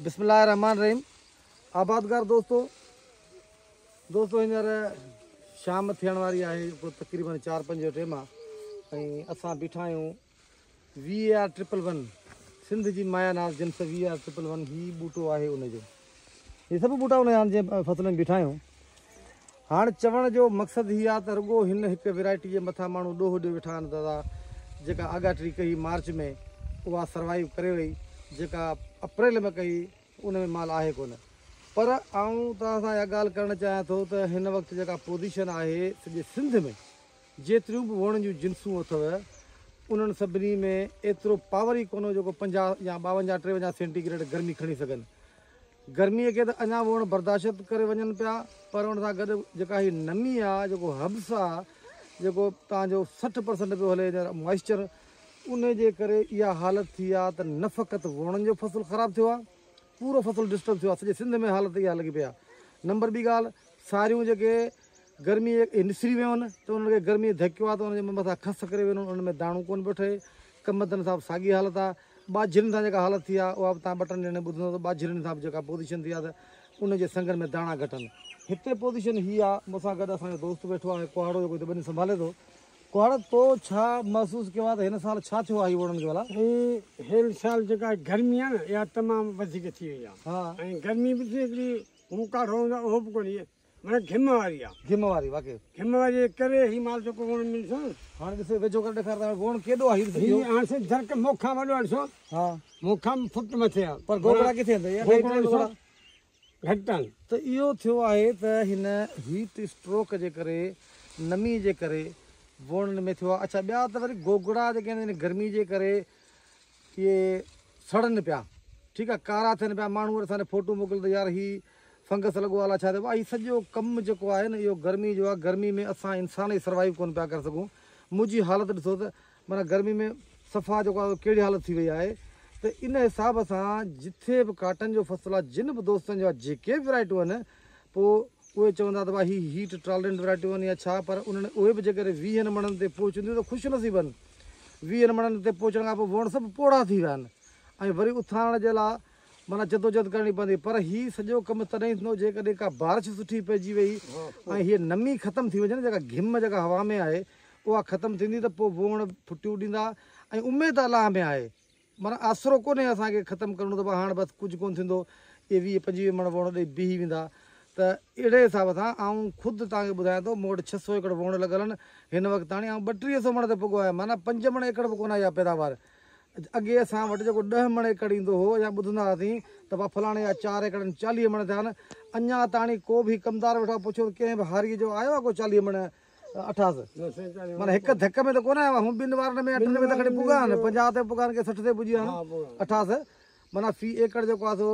بسم الله الرحمٰن الرحيم آبادگار دوستو دوستو هينئر شام ٿيڻ واري آهي ڪو تقريبن 4 5 جو ٽيم آ ۽ اسان بيٺا آهيون we are triple one Sindh جي مايا ناز جنس وي آر ٽرپل ون هي ٻوٽو آهي ان جو هي سڀ ٻوٽا ان جا آهن جنهن فصل ۾ بيٺا آهيون هاڻ چوڻ جو مقصد هي آ ته رڳو هن هڪ ويرائٽي جي مٿان ماڻهو ڏوهه ڏيو ويٺا آهن دادا جيڪا آڳاٽري ڪئي مارچ ۾ اها سروائيو ڪري وئي جيڪا اپريل ۾ ڪئي ان ۾ مال آهي ڪونه پر آئون توهان سان اها ڳالهه ڪرڻ چاهيان ٿو ته هن وقت جيڪا پوزيشن آهي سڄي سنڌ ۾ جيتريون به ووڻن جون جنسون اٿو انهن سڀني ۾ ايترو پاور ئي ڪونه جيڪو 50 يا 52 53 سينٽي گريڊ گرمي کڻي سگهن. گرميء کي ته اڃا ووڻ برداشت ڪري وڃن پيا پر ان سان گڏ جيڪا هي نمي آ جيڪو حبس آ جيڪو تان جو 60 پرسنٽ پيو هلي هينئر موائسچر ان جي ڪري اها حالت ٿي آ ته نه فقط ووڻن جو فصل خراب ٿيو آ پورو فصل ڊسٽرب ٿيو آ سڄي سنڌ ۾ حالت اها لڳي پئي آ نمبر ٻي ڳالهه ساريون جيڪي گرمي اهي نسري ويون آهن ته انهن کي گرمي ڌڪيو آهي ته انهن جي مٿان کس ڪري ويون آهن انهن ۾ داڻو ڪونه پيو ٺهي. ڪمندن سان به ساڳي حالت آهي. ٻاجهرين سان جيڪا حالت ٿي آهي اها به توهان ٻه ٽن ڏينهن ۾ ٻڌندو ته ٻاجهرين سان به جيڪا پوزيشن ٿي آهي ته ان جي سنگن ۾ داڻا گهٽ آهن. هتي پوزيشن هي آهي مون سان گڏ اسان جو دوست ويٺو آهي ڪهاڙو جيڪو هتي ٻني سنڀالي ٿو. ڪهاڙو تو ڇا محسوس ڪيو آهي ته هن سال ڇا ٿيو آهي هي ووڙن کي ڀلا؟ سائين هن سال جيڪا گرمي آهي نه اها تمام وڌيڪ ٿي وئي آهي ۽ گرمي به ٿي هڪڙي هو ڪاڙهو هوندو آهي اهو به ڪونهي معنيٰ گهم واري آ. گهم واري واقعي. گهم واري جي ڪري هي مال جيڪو ووڻ ۾ ڏسو نه. هاڻي ڏس ويجهو ڪري ڏيکار ته ووڻ ڪيڏو آ هي ڏس اهو. هي هاڻ سائين درڪ مون کان وڏو آ ڏسو. ها. مون کان به فٽ مٿي آ. پر گوگڙا ڪٿي آهن ته اهي گوگڙا ڏسو گهٽ آهن. ته اهو ٿيو آهي ته هن هيٽ اسٽروڪ جي ڪري نمي جي ڪري ووڻن ۾ ٿيو آ اڇا ٻيا ته وري گوگڙا جيڪي آهن گرمي جي ڪري اهي سڙن پيا ٺيڪ آ ڪارا ٿين پيا ماڻهو وري اسان ڏي فوٽو موڪلن ته يار هي فنگس لڳو آ الاء ڇا ٿيو هي سڄو ڪم جيڪو آهي نه اهو گرمي جو آ گرمي ۾ اسان انسان ئي سروائيو ڪونه پيا ڪري سگهون منهنجي حالت ڏسو ته معنيٰ گرمي ۾ صفا جيڪو آ ڪهڙي حالت ٿي وئي آهي ته ان حساب سان جٿي به ڪاٽن جو فصل آ جن به دوستن جو آ جيڪي به ورائٽيون آهن پوء اهي چوندا ته ڀاء هي هيٽ ٽالرنٽ ورائٽيون آهن يا ڇا پر انهن اهي به جيڪڏهن ويهن مڻن تي پهچنديون ته خوش نصيب آهن. ويهن مڻن تي پهچڻ کان پوء ووڻ سڀ پوڙها ٿي ويا آهن ۽ وري اٿارڻ جي لاء معنيٰ جدوجهد ڪرڻي پوندي پر هي سڄو ڪم تڏهن ٿيندو جيڪڏهن ڪا بارش سٺي پئجي وئي ۽ هيء نمي ختم ٿي وڃي نه جيڪا گهم جيڪا هوا ۾ آهي اها ختم ٿيندي ته پوء ووڻ ڦٽيون ڏيندا ۽ اميد الله ۾ آهي معنيٰ آسرو ڪونهي اسان کي ختم ڪرڻو ته هاڻ بس ڪجهه ڪونه ٿيندو اهي 20 25 مڻ ووڻ ڏئي بيهي ويندا ته اهڙي حساب سان آئون خود توهان کي ٻڌايان ٿو مون وٽ 600 ايڪڙ ووڻ لڳل آهن هن وقت تاڻي آئون 3200 مڻ تي پڳو آهيان معنيٰ 5 مڻ ايڪڙ به ڪونه آئي آهي پيداوار اڳي اسان وٽ جيڪو 10 مڻ ايڪڙ ايندو هو يا ٻڌندا هئاسين ته ڀا فلاڻي جا 4 ايڪڙ آهن 40 مڻ ٿيا آهن اڃا تاڻي ڪو به ڪمدار ويٺو آهي پڇو ته ڪنهن به هاريء جو آيو آهي ڪو 40 مڻ اٺاس معنيٰ هڪ ڌڪ ۾ ته ڪونه آيو آهي، هون ٻن وارن ۾ اٺن ۾ ته کڻي پڳا آهن، 50 تي پڳا آهن ڪي 60 تي پڄي ويا آهن، اٺاس معنيٰ في ايڪڙ جيڪو آهي سو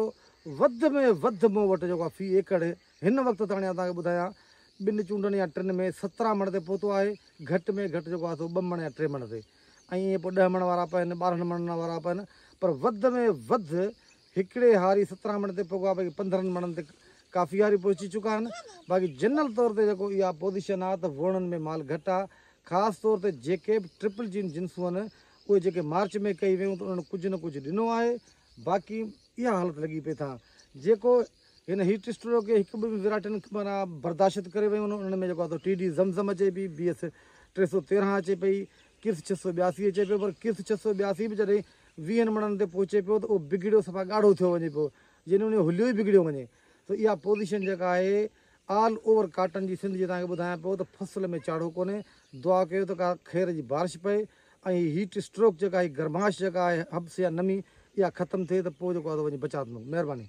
وڌ ۾ وڌ مون وٽ جيڪو آهي في ايڪڙ هن وقت تاڻي آئون توهان کي ٻڌايان ٻن چونڊن يا ٽن ۾ 17 مڻ تي پهتو آهي، گهٽ ۾ گهٽ جيڪو آهي سو 2 مڻ يا 3 مڻ تي ۽ ائين پوء 10 مڻ وارا به آهن، 12 مڻن وارا به آهن پر وڌ ۾ وڌ هڪڙي هاري 17 مڻ تي پڳو آهي باقي 15 مڻن تي ڪافي هاري پهچي چڪا آهن باقي جنرل طور تي جيڪو اها پوزيشن آهي ته ووڻن ۾ مال گهٽ آهي خاص طور تي جيڪي به ٽرپل جين جنسون آهن اهي جيڪي مارچ ۾ ڪئي ويون ته انهن ڪجهه نه ڪجهه ڏنو آهي باقي اها حالت لڳي پئي ٿا جيڪو هن هيٽ اسٽروڪ کي هڪ ٻن وراٽين معنيٰ برداشت ڪري ويون آهن انهن ۾ جيڪو آهي سو ٽي ڊي زم زم اچي پئي بي ايس 313 اچي پئي ڪرس 682 اچي پيو پر ڪرس 682 به جڏهن ويهن مڻن تي پهچي پيو ته اهو بگڙيو صفا ڳاڙهو ٿيو وڃي پيو يعني ان جو حليو ئي بگڙيو وڃي سو اها پوزيشن جيڪا آهي آل اوور ڪاٽن جي سنڌ جي توهان کي ٻڌايان پيو ته فصل ۾ چاڙهو ڪونهي دعا ڪيو ته ڪا خير جي بارش پئي ۽ هي هيٽ اسٽروڪ جيڪا هي گرمائش جيڪا آهي حبس يا نمي اها ختم ٿئي ته پوء جيڪو آهي سو وڃي بچاء ٿيندو مهرباني.